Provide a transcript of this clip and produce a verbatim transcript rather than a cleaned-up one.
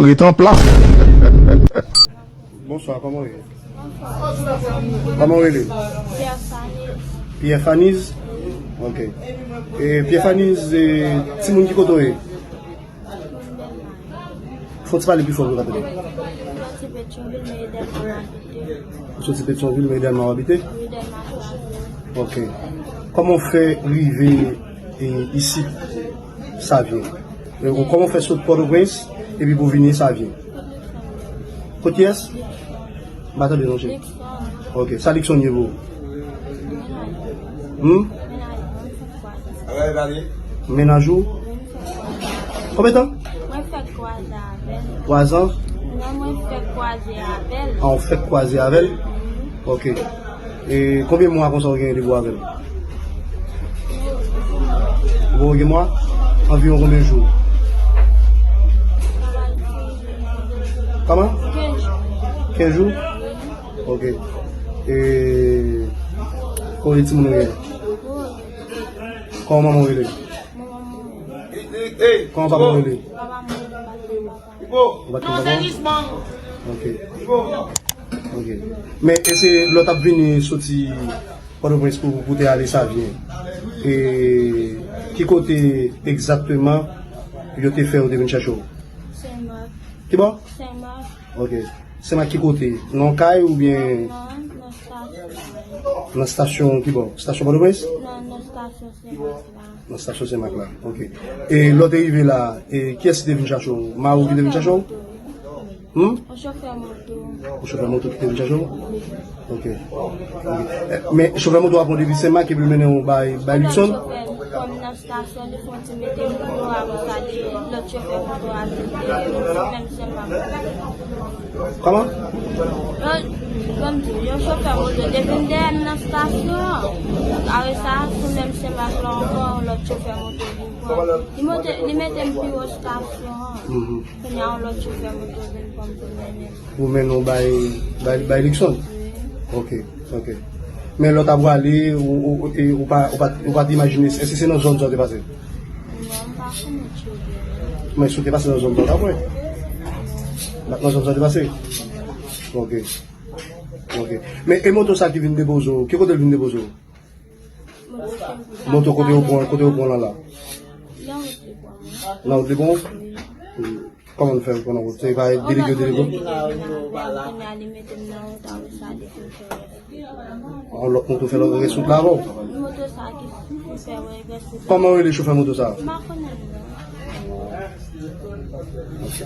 Ret an plas. Bonswa, kòman w ye? Kòman w rele? Pierre Faniz. Pierre Faniz? Ok. E Pierre Faniz, e, timoun ki kote w ye? Fò w ti pale pi fò pou nou ka tande. Mwen soti Petyonvil, men e Dèlma m abite. Ou soti Petyonvil, men e Dèlma w abite? Wi, Dèlma m abite. Ok. Kòman w fè rive, e, isit, Savyen? E, ou, kòman w fè sot Pòtoprens epi pou w vini Savyen? Kot kiyès? M pa tande non, cheri. Ok, sa Likson ye pou ou? Hmm? Mennaj ou? Konbyen tan? Mwen fèk kwaze avè l. Twazan? Non, mwen fèk kwaze avè l. Ah, ou fèk kwaze avè l? Ok. E konbyen mwa konsa ou genyen depi w avè l? Ou gen mwa? Anviwon konbyen jou? Kòman? Kenz jou. Kenz jou? Ok. E konbyen timoun ou gen? Kòman manman w rele? Kòman papa w rele? Ou pa t konn papa? Ok. Ok. Men e se lè w t ap vini soti Pòtoprens pou, pou te ale Savyen. E ki kote egzakteman yo te fè yo te vin chache w? Senmak. Ki bò? Senmak. Ok. Senmak ki kote? Nan kay oubyen? Non, nan stasyon. Nan stasyon ki bò? Stasyon Pòtoprens? Non, nan stasyon Senmak la. Nan stasyon Senmak la. Ok. E lè w te rive la, e kiyès ki te vin chache w? Mari w ki te vin chache w? Hmm? Yon chofè moto. Yon chofè moto ki te vin chache w? Ok. Ok. E, men chofè moto a pran w depi Senmak epi l mennen w bay, bay Likson? Lòt chofè, kòm nan stasyon, li fè yon ti mete m pi wo, apre sa, li, lòt chofè moto a vin sou menm Senmak. Kòman? Yon, kòm di, yon chofè moto te vin dèyè m nan stasyon an. Apre sa, sou menm Senmak la ankò, yon lòt chofè moto vin pran. Li monte, li mete m pi wo stasyon an. Mhm. Kounye a, yon lòt chofè moto vin pran m pou l mennen m. Pou mennen w bay, bay, bay Likson? Wi. Ok, ok. Men lè w t ap prale, ou, ou, ou, e, ou pa, ou pa, ou pa t imajine, èske se nan zòn sa w te pase? Non, m pa konnen kote. Men si w te pase nan zòn sa w t ap wè? Nan zòn sa w te pase? Ok. Ok. Men e moto sa ki vin depoze w, ki kote l vin depoze w? Moto kote yo pran, kote yo pran lan la? Nan wout li pran mwen. Nan wout li pran w? Wi. Kòman l fè l pran nan wout? Se pa delege yo delege w? Kounye a li mete m nan wout, apre sa li fin fè rès wout la. Yon lòt moto fè lòt rès wout la avè w? Moto sa ki fè rès wout la. Kòman w rele chofè moto sa? M pa konnen l non. Ok.